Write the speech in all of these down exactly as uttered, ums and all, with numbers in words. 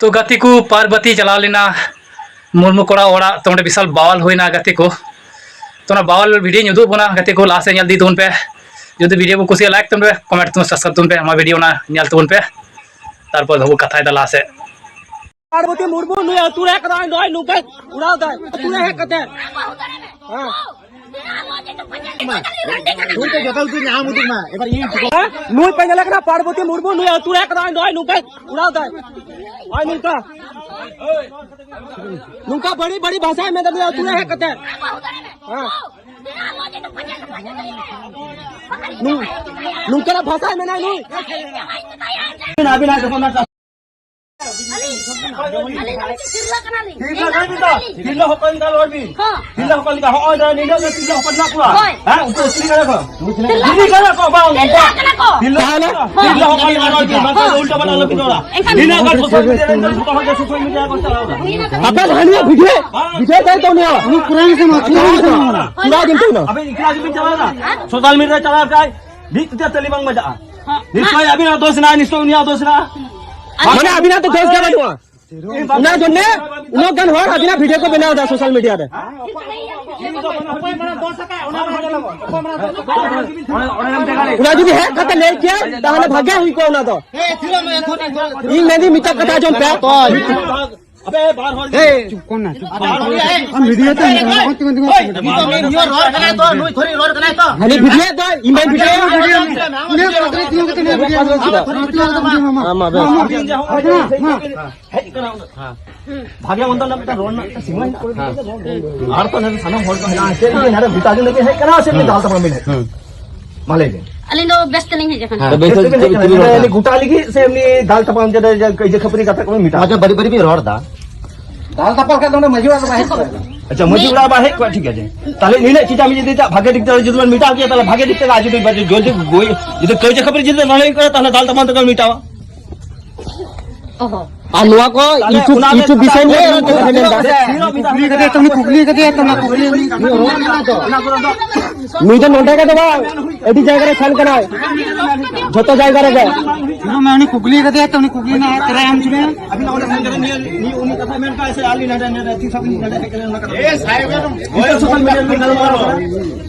ᱛᱚ ᱜᱟᱛᱮ ᱠᱚ, ᱯᱟᱨᱵᱚᱛᱤ ᱪᱟᱞᱟᱣ ᱞᱮᱱᱟ ᱢᱩᱨᱢᱩ ᱠᱚᱲᱟ ᱚᱲᱟᱜ, ᱛᱚ ᱚᱸᱰᱮ ᱵᱤᱥᱟᱞ ᱵᱟᱣᱟᱞ ᱦᱩᱭᱱᱟ ᱜᱟᱛᱮ ᱠᱚ᱾ ᱛᱚ ᱚᱱᱟ ᱵᱟᱣᱟᱞ ᱵᱷᱤᱰᱤᱭᱳᱧ ᱩᱫᱩᱜ ᱵᱚᱱᱟ ᱜᱟᱛᱮ ᱠᱚ, ᱞᱟᱦᱟ ᱥᱮᱫ ᱧᱮᱞ ᱤᱫᱤ ᱛᱟᱵᱚᱱ ᱯᱮ᱾ ᱡᱩᱫᱤ ᱵᱷᱤᱰᱤᱭᱳ ᱵᱚ ᱠᱩᱥᱤᱭᱟᱜᱼᱟ, ᱞᱟᱭᱤᱠ ᱛᱟᱵᱚᱱ ᱯᱮ, ᱠᱚᱢᱮᱱᱴ ᱛᱟᱵᱚᱱ, ᱥᱟᱵᱥᱠᱨᱟᱭᱤᱵ ᱛᱟᱵᱚᱱ ᱯᱮ, ᱟᱢᱟᱜ ᱵᱷᱤᱰᱤᱭᱳ ᱚᱱᱟ ᱧᱮᱞ ᱛᱟᱵᱚᱱ ᱯᱮ᱾ ᱛᱟᱨᱯᱚᱨ ᱫᱚᱵᱚ ᱠᱟᱛᱷᱟᱭᱮᱫᱟ ᱞᱟᱦᱟ ᱥᱮᱫ᱾ ᱯᱟᱨᱵᱚᱛᱤ ᱢᱩᱨᱢᱩ ᱱᱩᱭ ᱟᱹᱛᱩ ᱨᱮ ᱦᱮᱡ ᱠᱟᱛᱮ ᱱᱚᱜᱼᱚᱭ ᱱᱚᱝᱠᱟᱭ ᱩᱲᱟᱣ ᱫᱟᱭ᱾ ᱟᱹᱛᱩ ᱨᱮ ᱦᱮᱡ ᱠᱟᱛᱮ᱾ ᱦᱮᱸ᱾ ᱱᱩᱭ ᱯᱮ ᱧᱮᱞᱮ ᱠᱟᱱᱟ ᱯᱟᱨᱵᱚᱛᱤ ᱢᱩᱨᱢᱩ ᱱᱩᱭ ᱟᱹᱛᱩ ᱨᱮ ᱦᱮᱡ ᱠᱟᱛᱮ ᱱᱚᱜᱼᱚᱭ ᱱᱚᱝᱠᱟᱭ ᱩᱲᱟᱣ ᱫᱟᱭ᱾ ᱱᱚᱜᱼᱚᱭ ᱱᱚᱝᱠᱟ᱾ ᱱᱚᱝᱠᱟ ᱵᱟᱹᱲᱤᱡ ᱵᱟᱹᱲᱤᱡ ᱵᱷᱟᱥᱟᱭ ᱢᱮᱱᱫᱟ ᱱᱩᱭ ᱟᱹᱛᱩ ᱨᱮ ᱦᱮᱡ ᱠᱟᱛᱮ᱾ ᱦᱮᱸ᱾ ᱱᱩ-, ᱱᱚᱝᱠᱟᱱᱟᱜ ᱵᱷᱟᱥᱟᱭ ᱢᱮᱱᱟ ᱱᱩᱭ᱾ ᱟᱹᱞᱤᱧ, ᱟᱹᱞᱤᱧ ᱫᱚ ᱢᱤᱫᱴᱤᱡ ᱛᱤᱨᱞᱟᱹ ᱠᱟᱱᱟᱞᱤᱧ᱾ ᱛᱤᱨᱞᱟᱹ ᱠᱟᱱ ᱵᱤᱱ ᱛᱚ? ᱛᱤᱨᱞᱟᱹ ᱦᱚᱯᱚᱱ ᱞᱮᱠᱟ ᱨᱚᱲ ᱵᱤᱱ᱾ ᱦᱚᱸ᱾ ᱛᱤᱨᱞᱟᱹ ᱦᱚᱯᱚᱱ ᱞᱮᱠᱟ, ᱦᱚᱸᱜᱼᱚᱭ ᱫᱚ ᱱᱤᱱᱟᱹᱜ ᱜᱮ ᱛᱤᱨᱞᱟᱹ ᱦᱚᱯᱚᱱ ᱢᱮᱱᱟᱜ ᱠᱚᱣᱟ᱾ ᱦᱳᱭ᱾ ᱦᱮᱸ, ᱩᱱᱠᱩ ᱫᱚ ᱪᱤᱞᱤ ᱠᱟᱱᱟ ᱠᱚ? ᱛᱤᱨᱞᱟᱹ ᱪᱤᱞᱤ ᱠᱟᱱᱟ ᱠᱚ? ᱵᱟᱝ, ᱛᱤᱨᱞᱟᱹ ᱩᱱᱠᱩ ᱠᱟᱱᱟ ᱠᱚ᱾ ᱛᱤᱨᱞᱟᱹ ᱦᱚᱯᱚᱱ ᱞᱮᱠᱟ ᱨᱚᱲ ᱵᱤᱱ, ᱵᱟᱝᱠᱷᱟᱱ ᱦᱚᱸ᱾ ᱩᱞᱴᱟᱹ ᱯᱟᱞᱴᱟ ᱟᱞᱚ ᱵᱤᱱ ᱨᱚᱲᱟ᱾ ᱮᱱᱠᱷᱟᱱ ᱱᱤᱱᱟᱹᱜ ᱜᱟᱱ social media ᱨᱮ ᱡᱚᱛᱚ ᱦᱚᱲ ᱜᱮ social media ᱠᱚ ᱪᱟᱞᱟᱣ ᱮᱫᱟ᱾ ᱟᱯᱮ ᱦᱟᱹᱱᱤᱭᱟᱹ video, video ᱛᱟᱭ ᱛᱚ ᱩᱱᱤᱭᱟᱜ᱾ ᱩᱱᱤ ᱯᱩᱨᱟᱹ ᱜᱮ ᱥᱮ ᱢᱟ, ᱯᱩᱨᱟᱹ ᱜᱮ ᱥᱮ ᱢᱟ᱾ ᱯᱩᱨᱟᱹ ᱜᱮ ᱥᱮ ᱢᱟ᱾ ᱟᱵᱮᱱ ᱮᱠᱞᱟ ᱜᱮᱵᱤᱱ ᱪᱟᱞᱟᱣ ᱮᱫᱟ᱾ Social media ᱪᱟᱞᱟᱣ ᱠᱟᱭ, ᱢᱤᱫ ᱛᱤᱛᱮ ᱛᱟᱹᱞᱤ ᱵᱟᱝ ᱵᱟᱡᱟᱜᱼᱟ᱾ ᱦᱚᱸ᱾ ᱱᱤᱥᱪᱚᱭ ᱟᱹᱵᱤᱱᱟᱜ ᱫᱚᱥ ᱦᱮᱱᱟᱜᱼᱟ, ᱱᱤᱥᱪᱚᱭ ᱩᱱᱤᱭᱟᱜ ᱫᱚᱥ ᱦᱮᱱᱟᱜᱼᱟ᱾ ᱢᱟᱱᱮ ᱟᱹᱵᱤᱱᱟᱜ ᱫᱚ ᱫᱳᱥ ᱜᱮ ᱵᱟᱹᱱᱩᱜᱼᱟ᱾ ᱚᱱᱟ ᱡᱚᱱᱱᱮ ᱩᱱᱟᱹᱜ ᱜᱟᱱ ᱦᱚᱲ ᱟᱹᱵᱤᱱᱟᱜ video ᱠᱚ ᱵᱮᱱᱟᱣ ᱮᱫᱟ social media ᱨᱮ᱾ ᱚᱱᱟ ᱡᱩᱫᱤ ᱦᱮᱡ ᱠᱟᱛᱮ ᱞᱟᱹᱭ ᱠᱮᱭᱟ, ᱛᱟᱦᱚᱞᱮ ᱵᱷᱟᱜᱮ ᱦᱩᱭ ᱠᱚᱜᱼᱟ ᱚᱱᱟ ᱫᱚ᱾ ᱤᱧ ᱢᱮᱱᱫᱟᱹᱧ ᱢᱤᱫᱴᱟᱝ ᱠᱟᱛᱷᱟ ᱟᱸᱡᱚᱢ ᱯᱮ᱾ ᱟᱵᱮ ᱵᱟᱨ ᱦᱚᱲ ᱪᱩᱯ ᱠᱚᱨ ᱱᱟ, ᱪᱩᱯ ᱠᱚᱨ ᱱᱟ᱾ ᱟᱢ video ᱛᱮ ᱱᱤᱛᱚᱜ ᱱᱩᱭ ᱨᱚᱲ ᱠᱟᱱᱟᱭ ᱛᱚ, ᱱᱩᱭ ᱛᱷᱚᱲᱤ ᱨᱚᱲ ᱠᱟᱱᱟᱭ ᱛᱚ᱾ ᱦᱟᱹᱱᱤ video ᱫᱚ ᱤᱧ ᱵᱟᱹᱧ video᱾ ᱩᱱᱤ ᱦᱚᱸ ᱠᱟᱛᱮ ᱛᱤᱸᱜᱩ ᱠᱟᱛᱮ video ᱟᱢ ᱛᱷᱚᱲᱤ ᱛᱤᱸᱜᱩ ᱠᱟᱛᱮ video᱾ ᱟᱢ ᱟᱵᱮ᱾ ᱦᱮᱡ ᱠᱟᱱᱟ᱾ ᱵᱷᱟᱜᱮ ᱢᱚᱱᱫᱚ ᱨᱮᱱᱟᱜ ᱢᱤᱫᱴᱟᱝ ᱨᱚᱲ ᱨᱮᱱᱟᱜ ᱢᱤᱫᱴᱟᱝ ᱥᱤᱢᱟᱹ ᱦᱮᱱᱟᱜᱼᱟ᱾ ᱟᱨ ᱛᱚ ᱱᱚᱰᱮ ᱥᱟᱱᱟᱢ ᱦᱚᱲ ᱠᱚ ᱦᱮᱱᱟᱜᱼᱟ᱾ ᱪᱮᱫ ᱞᱟᱹᱜᱤᱫ ᱱᱚᱰᱮ ᱜᱚᱴᱟ ᱫᱤᱱ ᱞᱟᱹᱜᱤᱫ ᱦᱮᱡ ᱠᱟᱱᱟ ᱥᱮ ᱮᱢᱱᱤ ᱫᱟᱞ ᱛᱟᱯᱟᱢ ᱵᱤᱱ ᱦᱮᱡ ᱠᱟᱱᱟ? ᱢᱟ ᱞᱟᱹᱭ ᱵᱤᱱ᱾ ᱟᱹᱞᱤᱧ ᱫᱚ ᱵᱮᱥ ᱛᱮᱞᱤᱧ ᱦᱮᱡ ᱟᱠᱟᱱᱟ᱾ ᱦᱮᱸ, ᱵᱮᱥ ᱛᱮ ᱵᱮᱥ ᱛᱮ ᱪᱮᱫ ᱪᱮᱫ ᱵᱤᱱ ᱵᱤᱱ ᱢᱮᱱᱫᱟ? ᱦᱮᱡ ᱮᱱᱟ? ᱜᱚᱴᱟ ᱞᱟᱹᱜᱤᱫ ᱥᱮ ᱮᱢᱱᱤ ᱫᱟᱞ ᱛᱟᱯᱟᱢ ᱡᱮᱴᱟ ᱠᱟᱹᱭᱡᱟᱹ ᱠᱷᱟᱹᱯᱟᱹᱨᱤ ᱠᱟᱛᱷᱟ ᱠᱚ ᱢᱮᱛᱟᱜᱼᱟ? ᱟᱪᱪᱷᱟ, ᱵᱟᱹᱲᱤᱡ ᱵᱟᱹᱲᱤᱡ ᱵᱤᱱ ᱨᱚᱲ ᱮᱫᱟ᱾ ᱫᱟᱞ ᱛᱟᱯᱟᱢ ᱠᱷᱟᱱ ᱫᱚ ᱚᱸᱰᱮ ᱢᱟᱹᱡᱷᱤ ᱚᱲᱟᱜ ᱫᱚ ᱵᱟᱭ ᱦᱮᱡ ᱠᱚᱜᱼᱟ᱾ ᱟᱪᱪᱷᱟ, ᱢᱟᱹᱡᱷᱤ ᱚᱲᱟᱜ ᱵᱟᱭ ᱦᱮᱡ ᱠᱚᱜᱼᱟ, ᱴᱷᱤᱠ ᱟᱪᱷᱮ᱾ ᱛᱟᱦᱞᱮ ᱱᱤᱱᱟᱹᱜ ᱪᱮᱫᱟᱜ ᱡᱩᱫᱤ ᱵᱷᱟᱜᱮ ᱫᱤᱠ ᱛᱮ ᱡᱩᱫᱤ ᱵᱚᱱ ᱢᱮᱛᱟᱣ ᱠᱮᱭᱟ, ᱛᱟᱦᱞᱮ ᱵᱷᱟᱜᱮ ᱫᱤᱠ ᱛᱮ ᱟᱨ ᱡᱩᱫᱤ, ᱡᱩᱫᱤ, ᱡᱩᱫᱤ, ᱡᱩᱫᱤ ᱠᱟᱹᱭᱡᱟᱹ ᱠᱷᱟᱹᱯᱟᱹᱨᱤ ᱡᱩᱫᱤ ᱞᱟᱹᱲᱦᱟᱹᱭ ᱠᱚᱜᱼᱟ, ᱛᱟᱦᱞᱮ ᱫᱟᱞ ᱛᱟᱯᱟᱢ ᱛᱮᱜᱮ ᱢᱮᱴᱟᱣᱟ᱾ ᱚᱦᱚ᱾ ᱟᱨ ᱱᱚᱣᱟ ᱠᱚ ᱤᱪᱩ, ᱤᱪᱩ ᱵᱤᱥᱚᱭ ᱱᱤᱭᱮ ᱚᱱᱟ ᱪᱮᱫ ᱠᱚ ᱢᱮᱱ ᱮᱫᱟ? ᱠᱩᱠᱞᱤ ᱠᱟᱫᱮᱭᱟ ᱛᱚ, ᱩᱱᱤ ᱠᱩᱠᱞᱤ ᱠᱟᱫᱮᱭᱟ ᱛᱚ, ᱚᱱᱟ ᱠᱩᱠᱞᱤ ᱩᱱᱤ ᱱᱩᱭ ᱫᱚ ᱱᱚᱰᱮ ᱜᱮ ᱫᱚ ᱵᱟᱝ, ᱟᱹᱰᱤ ᱡᱟᱭᱜᱟ ᱨᱮ ᱥᱮᱱ ᱠᱟᱱᱟᱭ, ᱡᱷᱚᱛᱚ ᱡᱟᱭᱜᱟ ᱨᱮᱜᱮ᱾ ᱩᱱᱤ ᱠᱩᱠᱞᱤ ᱠᱟᱫᱮᱭᱟ ᱛᱚ, ᱩᱱᱤ ᱠᱩᱠᱞᱤ ᱨᱮᱱᱟᱜ ᱛᱮᱞᱟᱭ ᱮᱢ ᱦᱚᱪᱚ ᱢᱮ᱾ ᱟᱹᱵᱤᱱ ᱚᱸᱰᱮ ᱥᱮᱱ ᱠᱟᱛᱮ ᱱᱤᱭᱟᱹ, ᱱᱤᱭᱟᱹ ᱩᱱᱤ ᱠᱟᱛᱷᱟ ᱢᱮᱱ ᱠᱟᱜᱼᱟᱭ ᱥᱮ ᱟᱹᱞᱤᱧ ᱱᱚᱰᱮ, ᱱᱚᱰᱮ ᱛᱤᱥ ᱦᱚᱸ ᱵᱤᱱ ᱱᱚᱰᱮ ᱦᱮᱡ ᱠᱟᱛᱮ ᱚᱱᱟ ᱠᱟᱛᱷᱟ? ᱱᱤᱥᱪᱚᱭ social media ᱨᱮᱵᱤᱱ ᱜᱟᱞᱢᱟᱨᱟᱣ ᱠᱟᱫᱟ᱾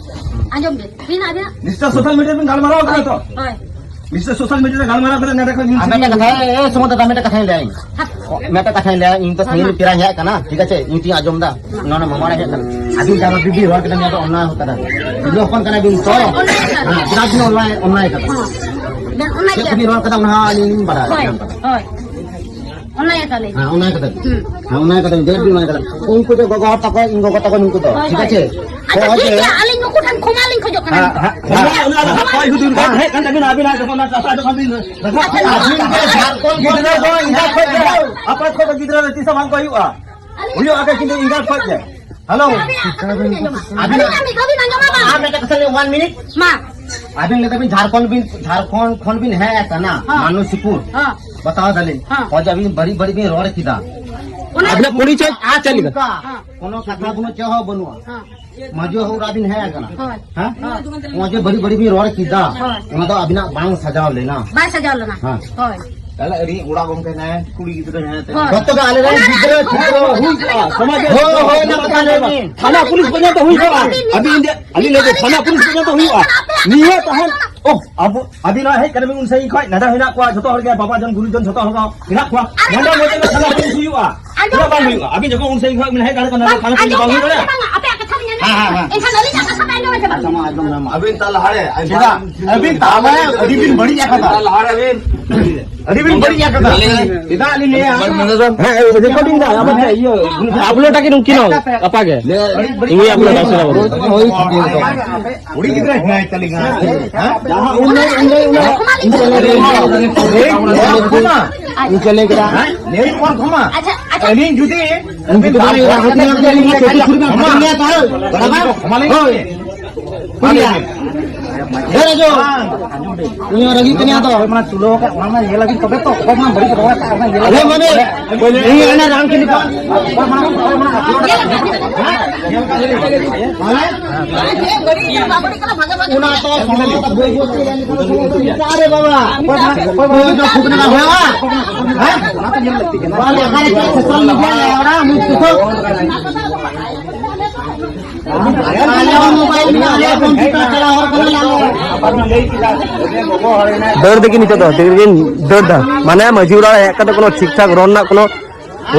ᱟᱸᱡᱚᱢ ᱵᱤᱱ, ᱵᱤᱱ ᱟᱵᱤᱱᱟᱜ ᱱᱤᱥᱪᱚᱭ social media ᱨᱮᱵᱤᱱ ᱜᱟᱞᱢᱟᱨᱟᱣ ᱠᱟᱫᱟ ᱛᱚ? ᱦᱳᱭ᱾ ᱱᱤᱥᱪᱚᱭ social media ᱨᱮ ᱜᱟᱞᱢᱟᱨᱟᱣ ᱠᱟᱛᱮ ᱱᱚᱰᱮ ᱠᱷᱚᱱ ᱵᱤᱱ ᱟᱨ ᱢᱤᱫᱴᱮᱱ ᱠᱟᱛᱷᱟ, ᱮ, ᱥᱩᱢᱚᱱ ᱫᱟᱫᱟ, ᱢᱤᱫᱴᱮᱱ ᱠᱟᱛᱷᱟᱧ ᱞᱟᱹᱭᱟ ᱤᱧ᱾ ᱦᱮᱸ᱾ ᱢᱤᱫᱴᱮᱱ ᱠᱟᱛᱷᱟᱧ ᱞᱟᱹᱭᱟ, ᱤᱧ ᱛᱚ ᱥᱟᱺᱜᱤᱧ ᱯᱮᱲᱟᱧ ᱦᱮᱡ ᱟᱠᱟᱱᱟ, ᱴᱷᱤᱠ ᱟᱪᱷᱮ? ᱤᱧ ᱛᱤᱧ ᱟᱸᱡᱚᱢ ᱮᱫᱟ, ᱱᱚᱰᱮ ᱢᱟᱢᱟ ᱚᱲᱟᱜ ᱦᱮᱡ ᱟᱠᱟᱱᱟ᱾ ᱟᱹᱵᱤᱱ ᱡᱟᱦᱟᱸ ᱵᱤᱵᱤ ᱨᱚᱲ ᱠᱮᱫᱟ, ᱱᱤᱭᱟᱹ ᱫᱚ ᱚᱱᱱᱟᱭ ᱦᱩᱭᱩᱜ ᱠᱟᱱᱟ᱾ ᱛᱤᱨᱞᱟᱹ ᱦᱚᱯᱚᱱ ᱠᱟᱱᱟ ᱵᱤᱱ ᱛᱚ? ᱦᱮᱸ, ᱵᱤᱨᱟᱴ ᱵᱤᱱ ᱚᱱᱱᱟᱭ, ᱚᱱᱱᱟᱭ ᱠᱟᱫᱟ᱾ ᱦᱮᱸ᱾ ᱵᱮᱱ ᱚᱱᱱᱟᱭ ᱪᱮᱫ ᱠᱮᱫᱟ᱾ ᱠᱚᱵᱤᱱ ᱨᱚᱲ ᱠᱟᱫᱟ, ᱚᱱᱟ ᱦᱚᱸ ᱟᱹᱞᱤᱧ ᱞᱤᱧ ᱵᱟᱲᱟᱭᱟ᱾ ᱦᱳᱭ, ᱦᱳᱭ᱾ ᱚᱱᱱᱟᱭ ᱠᱟᱫᱟ ᱞᱤᱧ᱾ ᱦᱮᱸ, ᱚᱱᱱᱟᱭ ᱠᱟᱫᱟ ᱵᱤᱱ᱾ ᱦᱩᱸ᱾ ᱦᱮᱸ, ᱚᱱᱱᱟᱭ ᱠᱟᱫᱟ ᱵᱤᱱ᱾ ᱵᱤᱨᱟᱴ ᱵᱤᱱ ᱚᱱᱱᱟᱭ ᱠᱟᱫᱟ᱾ ᱩᱱᱠᱩ ᱫᱚ ᱜᱚᱜᱚ ᱦᱚᱲ ᱛᱟᱠᱚ, ᱤᱧ ᱜᱚᱜᱚ ᱛᱟᱠᱚ ᱱᱩᱠᱩ ᱫᱚ, ᱦᱳᱭ, ᱴᱷᱤᱠ ᱦᱳᱭ᱾ ᱟᱪᱷᱮ? ᱟᱪᱪᱷᱟ, ᱦᱚᱸᱜᱼᱚᱭ ᱴᱷᱤᱠ ᱡᱮ ᱜᱮᱭᱟ, ᱟᱹᱞᱤᱧ ᱱᱩᱠᱩ ᱴᱷᱮᱱ ᱠᱷᱚᱢᱟ ᱞᱤᱧ ᱠᱷᱚᱡᱚᱜ ᱠᱟᱱᱟ ᱦᱮᱸ, ᱱᱤᱛᱚᱜ᱾ ᱦᱮᱸ, ᱠᱷᱚᱢᱟ ᱚᱱᱟ ᱫᱚ ᱦᱮᱸ᱾ ᱚᱠᱚᱭ ᱡᱩᱫᱤ ᱚᱱᱠᱟ ᱦᱮᱡ ᱠᱟᱱ ᱛᱟᱵᱤᱱᱟ, ᱟᱹᱵᱤᱱᱟᱜ ᱡᱚᱠᱷᱚᱱ ᱚᱱᱟ ᱠᱟᱛᱷᱟ ᱡᱚᱠᱷᱚᱱ ᱵᱤᱱ ᱟᱹᱵᱤᱱ ᱫᱚ ᱡᱷᱟᱲᱠᱷᱚᱸᱰ ᱜᱤᱫᱽᱨᱟᱹ ᱫᱚ ᱮᱸᱜᱟᱛ ᱠᱷᱚᱡ ᱜᱮ, ᱟᱯᱟᱛ ᱠᱷᱚᱡ ᱫᱚ ᱜᱤᱫᱽᱨᱟᱹ ᱫᱚ ᱛᱤᱥ ᱦᱚᱸ ᱵᱟᱝ ᱠᱚ ᱦᱩᱭᱩᱜᱼᱟ᱾ ᱦᱩᱭᱩᱜᱼᱟ ᱠᱤ ᱠᱤᱱᱛᱩ ᱮᱸᱜᱟᱛ ᱠᱷᱚᱡ ᱜᱮ᱾ ᱦᱮᱞᱳ᱾ ᱟᱹᱵᱤᱱᱟᱜ ᱢᱤᱫ ᱫᱷᱟᱣ ᱵᱤᱱ ᱟᱸᱡᱚᱢᱟ ᱵᱟᱝ? ᱟᱨ ᱢᱤᱫᱴᱮᱱ ᱠᱟᱛᱷᱟ ᱞᱟᱹᱭ, one minute᱾ ᱢᱟ᱾ ᱟᱹᱵᱤᱱ ᱞᱟᱹᱭ ᱫᱟᱵᱤᱱ ᱡᱷᱟᱲᱠᱷᱚᱸᱰ ᱵᱤᱱ, ᱡᱷᱟᱲᱠᱷᱚᱸᱰ ᱠᱷᱚᱱ ᱵᱤᱱ ᱦᱮᱡ ᱟᱠᱟᱱᱟ, ᱦᱮᱸ᱾ ᱢᱟᱱᱩᱥᱤᱯᱩᱨ᱾ ᱦᱮᱸ᱾ ᱵᱟᱛᱟᱣ ᱫᱟᱞᱤᱧ᱾ ᱦᱮᱸ᱾ ᱦᱚᱸ ᱡᱮ ᱟᱹᱵᱤᱱ ᱵᱟᱹᱲᱤᱡ ᱵᱟᱹᱲᱤᱡ ᱵᱤᱱ ᱨᱚᱲ ᱠᱮᱫᱟ᱾ ᱚᱱᱟ ᱟᱹᱵᱤᱱᱟᱜ ᱯᱚᱨᱤᱪᱚᱭ ᱟᱨ ᱪᱮᱫ ᱞᱮᱠᱟ? ᱦᱮᱸ᱾ ᱠᱳᱱᱳ ᱠᱟᱛᱷᱟ ᱵᱟᱹᱱᱩᱜ, ᱪᱮᱫ ᱦᱚᱸ ᱵᱟᱹᱱᱩᱜᱼᱟ᱾ ᱦᱮᱸ᱾ ᱢᱟᱹᱡᱷᱤ ᱵᱟᱵᱟ ᱚᱲᱟᱜ ᱵᱤᱱ ᱦᱮᱡ ᱟᱠᱟᱱᱟ᱾ ᱦᱳᱭ᱾ ᱦᱮᱸ? ᱦᱳᱭ᱾ ᱱᱚᱜᱼᱚᱭ ᱡᱮ ᱵᱟᱹᱲᱤᱡ ᱵᱟᱹᱲᱤᱡ ᱵᱤᱱ ᱨᱚᱲ ᱠᱮᱫᱟ, ᱦᱳᱭ᱾ ᱚᱱᱟ ᱫᱚ ᱟᱹᱵᱤᱱᱟᱜ ᱵᱟᱝ ᱥᱟᱡᱟᱣ ᱞᱮᱱᱟ᱾ ᱵᱟᱭ ᱥᱟᱡᱟᱣ ᱞᱮᱱᱟ᱾ ᱦᱮᱸ᱾ ᱦᱳᱭ᱾ ᱛᱟᱦᱞᱮ ᱟᱹᱰᱤ ᱚᱲᱟᱜ ᱜᱚᱢᱠᱮ ᱦᱮᱱᱟᱭᱟ, ᱠᱩᱲᱤ ᱜᱤᱫᱽᱨᱟᱹ ᱦᱮᱱᱟᱭᱟ᱾ ᱦᱳᱭ᱾ ᱡᱚᱛᱚ ᱜᱮ ᱟᱞᱮ ᱨᱮᱱ ᱚᱱᱟ ᱜᱤᱫᱽᱨᱟᱹ ᱨᱮᱱᱟᱜ ᱯᱤᱫᱽᱨᱟᱹ ᱠᱷᱚᱵᱚᱨ ᱦᱩᱭ ᱠᱚᱜᱼᱟ᱾ ᱥᱚᱢᱟᱡᱽ ᱨᱮ ᱦᱳᱭ, ᱦᱳᱭ, ᱚᱱᱟ ᱠᱟᱛᱷᱟ ᱞᱟᱹᱭ ᱵᱤᱱ᱾ ᱛᱷᱟᱱᱟ ᱯᱩᱞᱤᱥ ᱯᱚᱨᱡᱚᱱᱛᱚ ᱦᱩᱭ ᱠᱚᱜᱼᱟ᱾ ᱟᱹᱵᱤᱱ ᱞᱟᱹᱭ ᱫᱚ ᱛᱷᱟᱱᱟ ᱯᱩᱞᱤᱥ ᱯᱚᱨᱡᱚᱱᱛᱚ ᱦᱩᱭᱩᱜᱼᱟ᱾ ᱱᱤᱭᱟᱹ ᱛᱟᱦᱮᱱ, ᱳᱦ, ᱟᱵᱚ, ᱟᱹᱵᱤᱱ ᱱᱚᱣᱟ ᱦᱮᱡ ᱠᱟᱱᱟ ᱵᱤᱱ ᱩᱱ ᱥᱟᱺᱜᱤᱧ ᱠᱷᱚᱱ, ᱱᱮᱰᱟ ᱦᱮᱱᱟᱜ ᱠᱚᱣᱟ, ᱡᱷᱚᱛᱚ ᱦᱚᱲ ᱜᱮ, ᱵᱟᱵᱟ ᱡᱚᱱ, ᱜᱩᱨᱩ ᱡᱚᱱ, ᱡᱷᱚᱛᱚ ᱦᱚᱲ ᱠᱚ ᱦᱮᱱᱟᱜ ᱠᱚᱣᱟ᱾ ᱟᱨ ᱱᱚᱰᱮ ᱢᱚᱡᱽ ᱛᱷᱟᱱᱟ ᱯᱩᱞᱤᱥ ᱦᱩᱭᱩᱜᱼᱟ᱾ ᱟᱸᱡᱚᱢ ᱪᱮᱫᱟᱜ ᱵᱟᱝ ᱵᱤᱱ ᱦᱩᱭᱩᱜᱼᱟ? ᱟᱹᱵᱤᱱ ᱡᱚᱠᱷᱚᱱ ᱩᱱ ᱥᱟᱺᱜᱤᱧ ᱠᱷᱚᱱ ᱵᱤᱱ ᱦᱮᱡ ᱫᱟᱲᱮ ᱠᱟᱱᱟ, ᱵᱟᱝ, ᱛᱷᱟᱱᱟ ᱯᱩᱞᱤᱥ ᱟᱸᱡᱚᱢ ᱵᱟᱝ ᱵᱤᱱ ᱵᱟᱝ, ᱦᱩᱭᱩᱜᱼᱟ? ᱵᱟᱝ, ᱵᱟᱝ, ᱟᱯᱮᱭᱟᱜ ᱠᱟᱛᱷᱟ ᱵᱤᱱ ᱟᱸᱡᱚᱢᱟ ᱥᱮ ᱵᱟᱝ? ᱦᱮᱸ, ᱦᱮᱸ, ᱦᱮᱸ᱾ ᱮᱱᱠᱷᱟᱱ ᱟᱹᱞᱤᱧᱟᱜ ᱠᱟᱛᱷᱟ ᱯᱮ ᱟᱸᱡᱚᱢᱟ ᱥᱮ ᱵᱟᱝ? ᱟᱪᱪᱷᱟ, ᱢᱟ, ᱟᱸᱡᱚᱢ ᱧᱟᱢᱟ᱾ ᱟᱹᱵᱤᱱ ᱛᱟᱞᱟ ᱨᱮ ᱟᱹᱰᱤ ᱵᱤᱱ ᱵᱟᱹᱲᱤᱡ ᱟᱠᱟᱫᱟ᱾ ᱟᱹᱵᱤᱱ ᱛᱟᱞᱟ ᱨᱮ ᱟᱹᱰᱤ ᱵᱤᱱ ᱵᱟᱹᱲᱤᱡ ᱟᱠᱟᱫᱟ᱾ ᱟᱹᱰᱤ ᱵᱤᱱ ᱵᱟᱹᱲᱤᱡ ᱟᱠᱟᱫᱟ᱾ ᱪᱮᱫᱟᱜ ᱞᱤᱧ ᱞᱟᱹᱭᱟ? ᱦᱮᱸ, recording ᱫᱟ, ᱟᱵᱟᱨ ᱪᱮᱫ ᱤᱭᱟᱹ? ᱟᱯᱞᱳᱰ ᱟᱠᱤᱱ ᱩᱱᱠᱤᱱ ᱦᱚᱸ ᱜᱟᱯᱟ ᱜᱮ᱾ ᱤᱧ ᱟᱯᱞᱳᱰᱟ, ᱥᱮ ᱵᱟᱝ? ᱦᱳᱭ, ᱦᱳᱭ, ᱦᱳᱭ᱾ ᱠᱩᱲᱤ ᱜᱤᱫᱽᱨᱟᱹ ᱦᱮᱱᱟᱭ ᱛᱟᱹᱞᱤᱧᱟ᱾ ᱦᱮᱸ? ᱡᱟᱦᱟᱸ ᱩᱱ ᱞᱟᱹᱭ, ᱩᱱ ᱞᱟᱹᱭ, ᱩᱱ ᱞᱟᱹᱭ, ᱩᱱ ᱞᱟᱹᱭ, ᱩᱱ ᱞᱟᱹᱭ ᱠᱮᱫᱟ᱾ ᱦᱮᱸ? ᱞᱟᱹᱭ ᱯᱚᱨ ᱠᱷᱚᱱᱟᱜ᱾ ᱟᱪᱪᱷᱟ, ᱟᱪᱪᱷᱟ᱾ ᱟᱹᱞᱤᱧ ᱡᱩᱫᱤ ᱩᱱᱠᱩ ᱫᱚ ᱞᱟᱹᱭ ᱠᱮᱫᱟ, ᱦᱟᱹᱛᱤ ᱞᱟᱹᱭ ᱠᱮᱫᱟ, ᱠᱷᱚᱢᱟ᱾ ᱠᱷᱚᱢᱟ ᱞᱟᱹᱭ ᱦᱳᱭ᱾ ᱯᱮ᱾ ᱠᱩᱲᱤᱭᱟ᱾ ᱦᱮᱸ, ᱨᱟᱡᱩ᱾ ᱩᱱᱤ ᱦᱚᱸ ᱨᱟᱹᱜᱤ ᱠᱟᱱᱟᱭ ᱟᱫᱚ᱾ ᱚᱱᱟ ᱪᱩᱞᱟᱹ ᱟᱠᱟᱫ, ᱚᱱᱟ ᱢᱟ ᱧᱮᱞ ᱟᱹᱵᱤᱱ ᱛᱚᱵᱮ ᱛᱚ, ᱚᱠᱚᱭ ᱢᱟ ᱵᱟᱹᱲᱤᱡ ᱨᱚᱲ ᱟᱠᱟᱫ, ᱚᱱᱟ ᱧᱮᱞ ᱟᱹᱵᱤᱱ᱾ ᱦᱮᱸ, ᱢᱟᱱᱮ, ᱤᱧ ᱚᱱᱟ ᱨᱟᱱ ᱠᱷᱟᱹᱞᱤ ᱠᱚ ᱚᱱᱟ ᱛᱚ ᱟᱨᱮ ᱵᱟᱵᱟ, ᱚᱠᱚᱭ ᱢᱟ, ᱚᱠᱚᱭ ᱢᱟ ᱡᱚ ᱯᱷᱩᱠ ᱞᱮᱠᱟ ᱦᱩᱭᱩᱜᱼᱟ᱾ ᱦᱮᱸ? ᱚᱱᱟ ᱛᱚ ᱧᱮᱞ ᱞᱟᱹᱠᱛᱤ ᱠᱟᱱᱟ᱾ ᱚᱱᱟ ᱞᱮᱠᱟ ᱨᱮ ᱪᱮᱫ social media ᱨᱮ ᱚᱲᱟᱜ ᱢᱤᱫ ᱠᱩᱥᱟᱹ᱾ ᱟᱞᱮ ᱦᱚᱸ mobile ᱢᱮᱱᱟᱜᱼᱟ, ᱟᱞᱮ ᱦᱚᱸ computer ᱪᱟᱞᱟᱣ ᱦᱚᱲ ᱠᱟᱱᱟᱞᱮ ᱟᱞᱮ᱾ ᱫᱟᱹᱲ ᱫᱟᱹᱠᱤᱱ ᱱᱤᱛᱚᱜ ᱫᱚ, ᱛᱤᱱ ᱫᱤᱱ ᱫᱟᱹᱲ ᱫᱟ᱾ ᱢᱟᱱᱮ ᱢᱟᱹᱡᱷᱤ ᱚᱲᱟᱜ ᱨᱮ ᱦᱮᱡ ᱠᱟᱛᱮ ᱠᱳᱱᱳ ᱴᱷᱤᱠ ᱴᱷᱟᱠ ᱨᱚᱲ ᱨᱮᱱᱟᱜ ᱠᱳᱱᱳ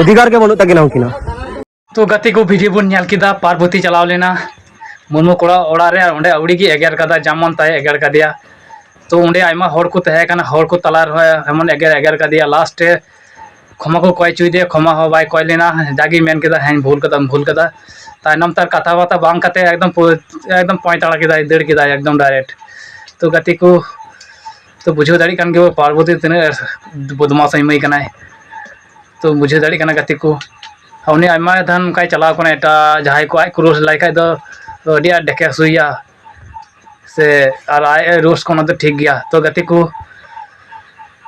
ᱚᱫᱷᱤᱠᱟᱨ ᱜᱮ ᱵᱟᱹᱱᱩᱜ ᱛᱟᱹᱠᱤᱱᱟ ᱩᱱᱠᱤᱱᱟᱜ᱾ ᱛᱚ ᱜᱟᱛᱮ ᱠᱚ, video ᱵᱚᱱ ᱧᱮᱞ ᱠᱮᱫᱟ, ᱯᱟᱨᱵᱚᱛᱤ ᱪᱟᱞᱟᱣ ᱞᱮᱱᱟ ᱢᱩᱨᱢᱩ ᱠᱚᱲᱟ ᱚᱲᱟᱜ ᱨᱮ, ᱟᱨ ᱚᱸᱰᱮ ᱟᱹᱣᱲᱤ ᱜᱮ ᱮᱜᱮᱨ ᱠᱟᱫᱟ, ᱡᱮᱢᱚᱱ ᱛᱟᱭ ᱮᱜᱮᱨ ᱠᱟᱫᱮᱭᱟ᱾ ᱛᱚ ᱚᱸᱰᱮ ᱟᱭᱢᱟ ᱦᱚᱲ ᱠᱚ ᱛᱟᱦᱮᱸ ᱠᱟᱱᱟ, ᱦᱚᱲ ᱠᱚ ᱛᱟᱞᱟ ᱨᱮᱦᱚᱸ ᱮᱢᱚᱱ ᱮᱜᱮᱨ ᱮᱜᱮᱨ ᱠᱟᱫᱮᱭᱟ, last ᱨᱮ ᱠᱷᱚᱢᱟ ᱠᱚ ᱠᱚᱭ ᱦᱚᱪᱚᱭᱮᱫᱮᱭᱟ, ᱠᱷᱚᱢᱟ ᱦᱚᱸ ᱵᱟᱭ ᱠᱚᱭ ᱞᱮᱱᱟ, ᱡᱟᱜᱮ ᱢᱮᱱ ᱠᱮᱫᱟ, "ᱦᱮᱸᱧ ᱵᱷᱩᱞ ᱠᱟᱫᱟ, ᱵᱷᱩᱞ ᱠᱟᱫᱟ᱾" ᱛᱟᱭᱱᱚᱢ ᱛᱮ ᱟᱨ ᱠᱟᱛᱷᱟ ᱵᱟᱨᱛᱟ ᱵᱟᱝ ᱠᱟᱛᱮ ᱮᱠᱫᱚᱢ ᱯᱩ-, ᱮᱠᱫᱚᱢ ᱯᱚᱸᱭᱛᱟᱲᱟ ᱠᱮᱫᱟᱭ, ᱫᱟᱹᱲ ᱠᱮᱫᱟᱭ ᱮᱠᱫᱚᱢ direct᱾ ᱛᱚ ᱜᱟᱛᱮ ᱠᱚ, ᱛᱚ ᱵᱩᱡᱷᱟᱹᱣ ᱫᱟᱲᱮᱭᱟᱜ ᱠᱟᱱ ᱜᱮᱭᱟ ᱯᱟᱨᱵᱚᱛᱤ ᱛᱤᱱᱟᱹᱜ ᱵᱚᱫᱢᱟᱥ ᱢᱟᱹᱭ ᱠᱟᱱᱟᱭ᱾ ᱛᱚ ᱵᱩᱡᱷᱟᱹᱣ ᱫᱟᱲᱮᱭᱟᱜ ᱠᱟᱱᱟ ᱜᱟᱛᱮ ᱠᱚ, ᱩᱱᱤ ᱟᱭᱢᱟ ᱫᱷᱟᱣ ᱱᱚᱝᱠᱟᱭ ᱪᱟᱞᱟᱣ ᱠᱟᱱᱟ ᱮᱴᱟᱜ ᱡᱟᱦᱟᱸᱭ ᱠᱚ, ᱟᱡ ᱠᱚ roast ᱞᱟᱭ ᱠᱷᱟᱡ ᱫᱚ ᱟᱹᱰᱤ ᱟᱸᱴ ᱰᱷᱮᱠᱮ ᱦᱟᱹᱥᱩᱭᱮᱭᱟ ᱥᱮ, ᱟᱨ ᱟᱡ ᱮ roast ᱠᱚ, ᱚᱱᱟ ᱫᱚ ᱴᱷᱤᱠ ᱜᱮᱭᱟ᱾ ᱛᱚ ᱜᱟᱛᱮ ᱠᱚ,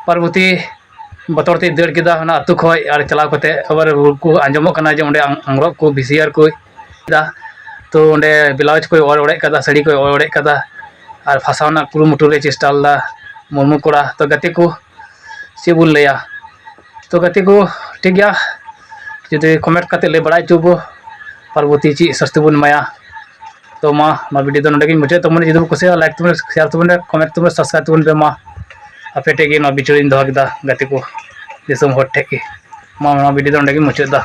ᱯᱟᱨᱵᱚᱛᱤ ᱵᱚᱛᱚᱨ ᱛᱮᱭ ᱫᱟᱹᱲ ᱠᱮᱫᱟ ᱚᱱᱟ ᱟᱹᱛᱩ ᱠᱷᱚᱡ, ᱟᱨ ᱪᱟᱞᱟᱣ ᱠᱟᱛᱮ ᱟᱵᱟᱨ ᱨᱩ ᱠᱚ ᱟᱸᱡᱚᱢᱚᱜ ᱠᱟᱱᱟ ᱡᱮ ᱚᱸᱰᱮ ᱟᱝ-, ᱟᱝᱨᱚᱵ ᱠᱚ, V C R ᱠᱚ ᱠᱮᱫᱟ᱾ ᱛᱚ ᱚᱸᱰᱮ blouse ᱠᱚᱭ ᱚᱨ ᱚᱲᱮᱡ ᱠᱟᱫᱟ, ᱥᱟᱹᱲᱤ ᱠᱚᱭ ᱚᱨ ᱚᱲᱮᱡ ᱠᱟᱫᱟ, ᱟᱨ ᱯᱷᱟᱥᱟᱣ ᱨᱮᱱᱟᱜ ᱠᱩᱨᱩᱢᱩᱴᱩ ᱨᱮ ᱪᱮᱥᱴᱟ ᱞᱮᱫᱟ ᱢᱩᱨᱢᱩ ᱠᱚᱲᱟ᱾ ᱛᱚ ᱜᱟᱛᱮ ᱠᱚ, ᱪᱮᱫ ᱵᱚᱱ ᱞᱟᱹᱭᱟ? ᱛᱚ ᱜᱟᱛᱮ ᱠᱚ, ᱴᱷᱤᱠ ᱜᱮᱭᱟ, ᱡᱩᱫᱤ comment ᱠᱟᱛᱮ ᱞᱟᱹᱭ ᱵᱟᱲᱟᱭ ᱦᱚᱪᱚ ᱵᱚ, ᱯᱟᱨᱵᱚᱛᱤ ᱪᱮᱫ ᱥᱟᱹᱥᱛᱤ ᱵᱚᱱ ᱮᱢᱟᱭᱟ᱾ ᱛᱚ ᱢᱟ, ᱱᱚᱣᱟ video ᱫᱚ ᱱᱚᱰᱮ ᱜᱤᱧ ᱢᱩᱪᱟᱹᱫ ᱛᱟᱵᱚᱱᱟ᱾ ᱡᱩᱫᱤ ᱵᱚ ᱠᱩᱥᱤᱭᱟᱜᱼᱟ, like ᱛᱟᱵᱚᱱ ᱯᱮ, share ᱛᱟᱵᱚᱱ ᱯᱮ, comment ᱛᱟᱵᱚᱱ ᱯᱮ, subscribe ᱛᱟᱵᱚᱱ ᱯᱮ᱾ ᱢᱟ ᱟᱯᱮ ᱴᱷᱮᱡ ᱜᱮ ᱱᱚᱣᱟ ᱵᱤᱪᱟᱹᱨ ᱤᱧ ᱫᱚᱦᱚ ᱠᱮᱫᱟ ᱜᱟᱛᱮ ᱠᱚ, ᱫᱤᱥᱚᱢ ᱦᱚᱲ ᱴᱷᱮᱡ ᱜᱮ᱾ ᱢᱟ, ᱱᱚᱣᱟ video ᱫᱚ ᱱᱚᱰᱮ ᱜᱤᱧ ᱢᱩᱪᱟᱹᱫ ᱮᱫᱟ᱾